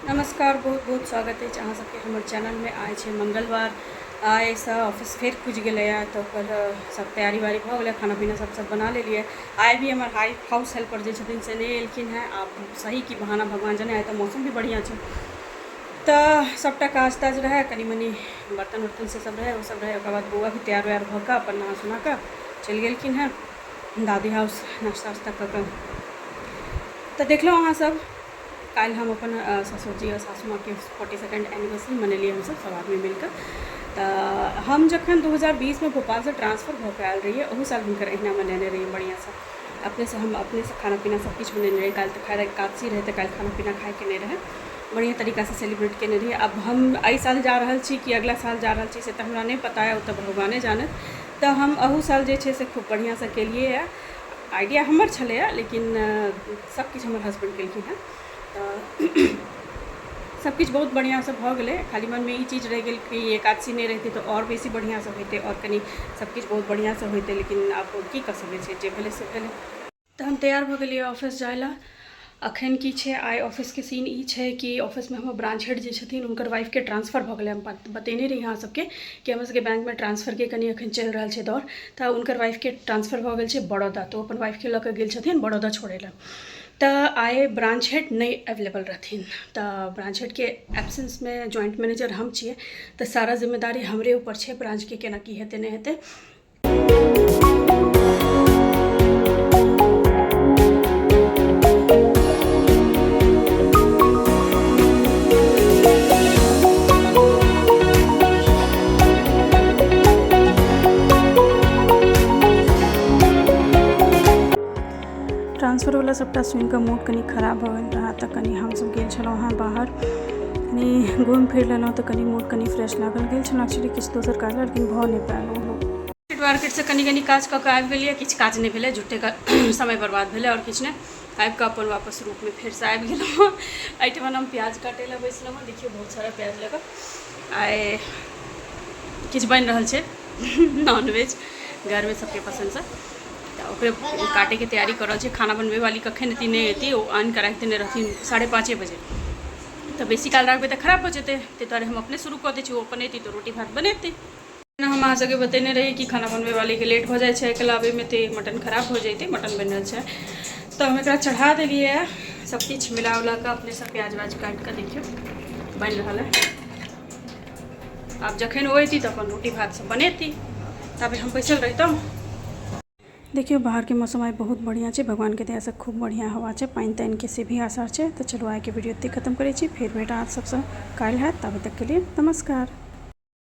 नमस्कार, बहुत बहुत स्वागत अछि अहाँ सबके हमर चैनलमे। आइ छै मंगलवार, आइसँ ऑफिस फेर खुजि गेलैए, तऽ ओकर सब तैयारी उयारी भऽ गेलै, खाना पीना सब सब बना लेलियै। आइ भी हमर हाउस हेल्पर जे छथिन से नहि एलखिन हेँ। आब सही की बहाना भगवान जाने। आइ तऽ मौसम भी बढ़िआँ छै, तऽ सबटा काज ताज रहै, कनि मनि बर्तन उर्तन से सब रहै, ओ सब रहै। ओकर बाद बौआ भी तैयार उयार भऽ कऽ अपन नहा सोना कऽ चलि गेलखिन हेँ दादी हाउस नाश्ता उस्ता कऽ कऽ। तऽ देखलहुँ अहाँ सब, काल्हि हम अपन ससुरजी आओर सासु माँके 42nd anniversary मनेलियै हमसभ सब आदमी मिलकऽ। तऽ हम जखन 2020मे भोपालसँ ट्रांसफर भऽ कऽ आयल रहियै, ओहू साल हुनकर अहिना मनेने रहियै बढ़िआँसँ। अपनेसँ हम अपनेसँ खाना पीना सब किछु बनेने रहियै। काल्हि तऽ खैर एकादशी रहै, तऽ काल्हि खाना पीना खाइके नहि रहै। बढ़िआँ तरीकासँ सेलिब्रेट केने रहियै। आब हम एहि साल जा रहल छी कि अगिला साल जा रहल छी, से तऽ हमरा नहि पता यऽ, ओ तऽ भगवाने जानथि। तऽ हम अहू साल जे छै से खूब बढ़िआँसँ केलियै यऽ। आइडिया हमर छलैए, लेकिन सभकिछु हमर हसबैंड केलखिन हेँ। तऽ सभकिछु बहुत बढ़िआँसँ भऽ गेलै। खाली मनमे ई चीज रहि गेल कि एकादशी नहि रहितै तऽ आओर बेसी बढ़िआँसँ होइतै, आओर कनि सभकिछु बहुत बढ़िआँसँ होइतै। लेकिन आब की कऽ सकै छियै, जे भेलै से भेलै। तऽ हम तैयार भऽ गेलियै ऑफिस जाय लए। अखन की छै, आइ ऑफिसके सीन ई छै कि ऑफिसमे हमर ब्रांच हेड जे छथिन, हुनकर वाइफके ट्रांसफर भऽ गेलै। हम बतेने रही अहाँ सबके कि हमर सबके बैंकमे ट्रांसफरके कनि अखन चलि रहल छै दौर। तऽ हुनकर वाइफके ट्रांसफर भऽ गेल छै बड़ौदा, तऽ ओ अपन वाइफके लऽ कऽ गेल छथिन बड़ौदा छोड़ै लए। तऽ आइ ब्रांच हेड नहि अवेलेबल रहथिन, तऽ ब्रांच हेडके एब्सेंसमे ज्वाइंट मैनेजर हम छियै, तऽ सारा जिम्मेदारी हमरे ऊपर छै ब्रांचके, केना की हेतै नहि हेतै। ट्रांसफरवला सबटा सुनिकऽ मूड कनि खराब भऽ गेल रहए, तऽ कनि हमसब गेल छलहुँ हेँ बाहर, कनि घुमि फिर लेलहुँ, तऽ कनि मूड कनि फ्रेश लागल। गेल छलहुँ एक्चुअली किछु दोसर काज, लेकिन भऽ नहि पायल। मार्केटसँ कनि कनि काज कऽ कऽ आबि गेलियै। किछु काज नहि भेलै, झूठेके समय बर्बाद भेलै आओर किछु नहि। आबि कऽ अपन वापस रूपमे फेरसँ आबि गेलहुँ। एहिठमन हम प्याज काटै लए बैसलहुँ हँ। देखियौ, बहुत सारा प्याज लऽ कऽ आइ किछु बनि रहल छै नॉनवेज, घरमे सबके पसन्दसँ, तऽ ओकरे काटैके तैयारी कऽ रहल छी। खाना बनबै वाली कखन एती नहि एती, ओ आनि कऽ राखि देने रहथिन 5:30 बजे, तऽ बेसी काल राखबै तऽ खराब भऽ जेतै। ताहि दुआरे हम अपने शुरू कऽ दै छी, ओ अपन एती तऽ रोटी भात बनेतै। हम अहाँ सबके बतेने रही कि खाना बनबै वालीके लेट भऽ जाइ छै अकेला आबैमे, तऽ मटन खराब भऽ जैतै। मटन बनि रहल छै, तऽ हम एकरा चढ़ा देलियै हँ सबकिछु मिला उला कऽ, अपनेसँ प्याज व्याज काटि कऽ। देखियौ, बनि रहल है। आब जखन ओ एती तऽ अपन रोटी भात सब बनेती, ताबे हम बैसल रहितहुँ। देखियौ, बाहरके मौसम आइ बहुत बढ़िआँ छै। भगवानके दयासँ खूब बढ़िआँ हवा छै, पानि तानिके से भी आसार छै। तऽ चलू, आइके वीडियो एतै खतम करै छी। फेर भेट अहाँ सबसँ काल्हि हैत, ताबे तकके लिए नमस्कार।